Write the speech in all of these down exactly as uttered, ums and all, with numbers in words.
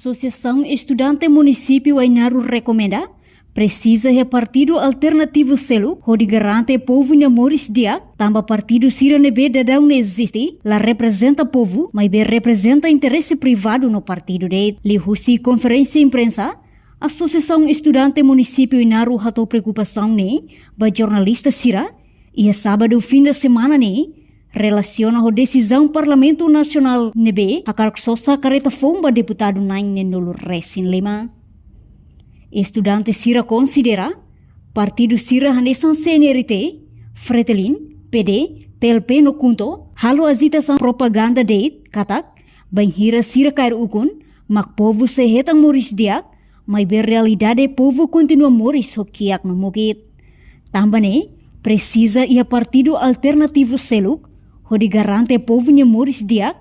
Asosiasaun Estudante Munisípiu Ainaro rekomenda, presiza iha partidu alternativu seluk hodi garante povu nia moris di'ak, tanba partidu sira ne'ebé daudaun ne'e eziste la reprezenta povu, maibé reprezenta interese privadu no partidu de'it. Liuhusi konferénsia imprensa, Asosiasaun Estudante Munisípiu Ainaro hato'o preokupasaun ne'e ba jornalista sira iha sábadu fim de semana ne'e, relasiona ho desizaun Parlamentu Nasionál ne'ebé hakarak sosa karreta foun ba deputadu na'in-neenulu resin lima. Estudante sira konsidera, partidu sira hanesan C N R T, Fretilin, P D, P L P no KHUNTO, halo ajitasaun propaganda de'it katak, bainhira sira kaer ukun, mak povu sei hetan moris di'ak, maibé realidade povu kontinua moris ho kiak no mukit. Tanba ne'e, presiza iha partidu alternativu seluk, hodi garante povu nia moris di'ak,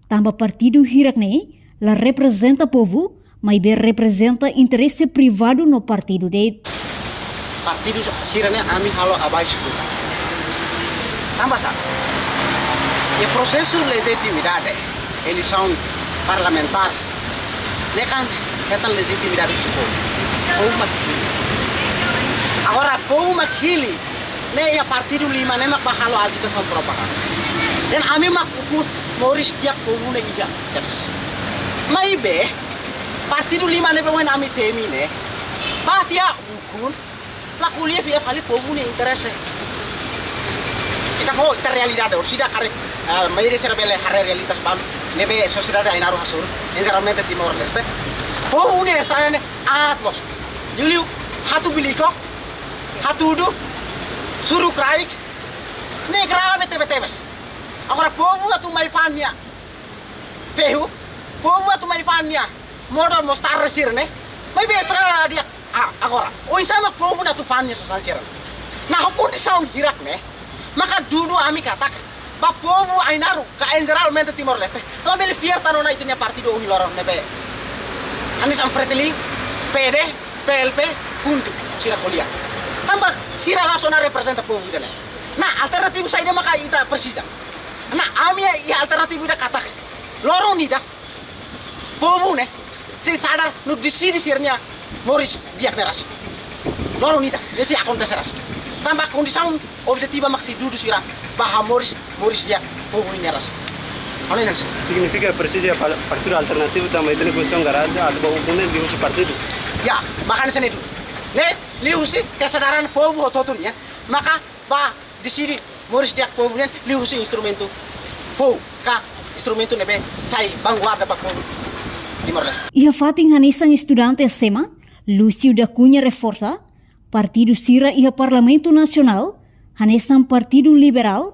tanba partidu hirak ne'e la reprezenta povu, maibé reprezenta interese privadu no partidu de'it. Partidu sira-ne'e ami halo abaixo. Tanba sá? Iha prosesu lejitimidade, eleisaun parlamentár, ne'e kan hetan lejitimidade husi povu. Povu mak hili. Agora povu mak hili, ne'e iha partidu lima ne'e mak bá halo ajitasaun propaganda. Dehan ami mak ukun moris di'ak povu ne'e iha. Jelas. Maibé, partidu lima ne'ebé ohin ami temi ne'e, bá tiha ukun, la ko'alia fiar fali povu nia interese. Ita fó, ita realidade, orsida haree, ah, maioria sira bele haree realitas balu ne'ebé sosiedade Ainaro hasoru, en jeralmente Timor-Leste. Povu nia estrada ne'e aat loos. Liuliu hatu biliko, hatudu, suru kraik, ne'e grave tebetebes. Agora povu atu mai fa'an nia fehuk, povu atu mai fa'an nia modal mostarda sira-ne'e, maibé estrada di'ak. Ah, agora, oinsá mak povu ne'e atu fa'an nia sasán sira-ne'e? Nah, ho kondisaun hirak ne'e, maka dudu ami katak, ba povu Ainaro, ka en jeralmente Timor-Leste, labele fiar tan ona ita-nia partidu ohin loron ne'ebé hanesan Fretilin, P D, P L P, KHUNTO, sira ko'alia. Tanba sira la'ós ona reprezenta povu ida-ne'e. Nah, alternativu saida maka ita presiza? Nah, ami iha alternativu ida katak, loron ida, povu ne'e sei sadar no deside sira-nia moris di'ak ne'e rasik. Loron ida, ne'e sei akontese rasik. Tanba kondisaun objetivu mak sei dudu sira ba hamoris moris di'ak povu nia rasik. Hanoin hanesan ne'e. Signifika presiza pa-, partidu alternativu tanba ita-nia konstituisaun garante atu bá ukun ne'e liuhusi partidu. Ya, mak hanesan ne'e dudu. Ne'e liuhusi kesadaran povu hotu-hotu nian, maka bá deside moris di'ak povu nian liuhusi instrumentu foun, ka instrumentu ne'ebé sai vanguarda ba povu Timor-Leste. Iha fatin hanesan estudante S E M A, Lúcio da Cunha reforsa, partidu sira iha Parlamentu Nasionál, hanesan Partidu Liberál,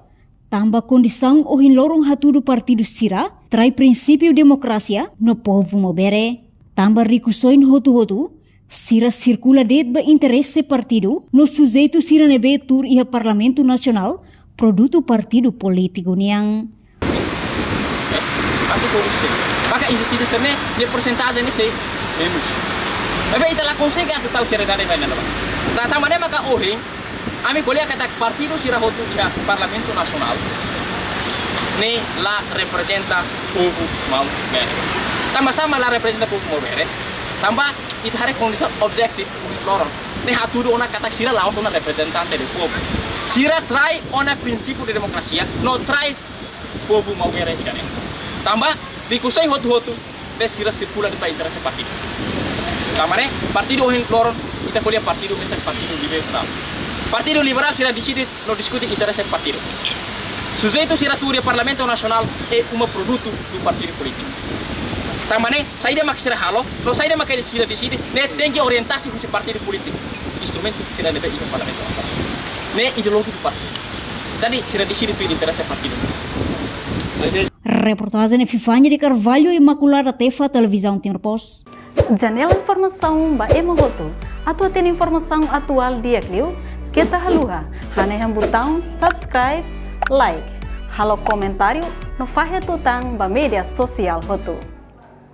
tanba kondisaun ohin loron hatudu partidu sira trai prinsípiu demokrasia no povu Maubere. Tanba rikusoin hotu-hotu, sira sirkula de'it ba interese partidu no sujeitu sira ne'ebé tuur iha Parlamentu Nasionál produtu partidu polítiku nian. Partidu korupsi. Maka injustisa sira-ne'e, nia porsentajen ne'e sei menus. Maibé ita la konsege atu tau seriedade ba ne'ebá. Nah, tanba ne'e maka ohin, ami ko'alia katak partidu sira hotu iha Parlamentu Nasionál ne'e la reprezenta povu Maubere. Tanba sá mak la reprezenta povu Maubere? Tanba ita haree kondisaun objetivu ohin loron ne'e hatudu ona katak sira la'ós ona reprezentante de povu. Sira trai ona prinsípiu de demokrasia, no trai povu Maubere ida-ne'e. Tanba rikusoin hotu-hotu ne'e sira sirkula de'it ba interese partidu. Tanba ne'e, partidu ohin loron, ita ko'alia partidu mesak Partidu Liberál. Partidu Liberál sira deside no diskute interese partidu. Sujeitu sira tuur iha Parlamentu Nasionál é uma produtu do partidu polítiku. Tanba ne'e, saida mak sira halo, no saida mak sira deside, ne'e tenke orientasaun husi partidu polítiku. Instrumentu sira ne'ebé iha Parlamentu Nasionál. Ne'e ideolojia do partidu. Jadi, sira deside tuir interese partidu. Reportajen Epifania de Carvalho, Imaculada Tefa, Televizaun Timor Post. Janela informasaun ba ema hotu. Atu hatene informasaun atuál di'ak liu, keta haluha hanehan butaun subscribe, like, halo komentáriu no fahe tutan ba média sosiál hotu.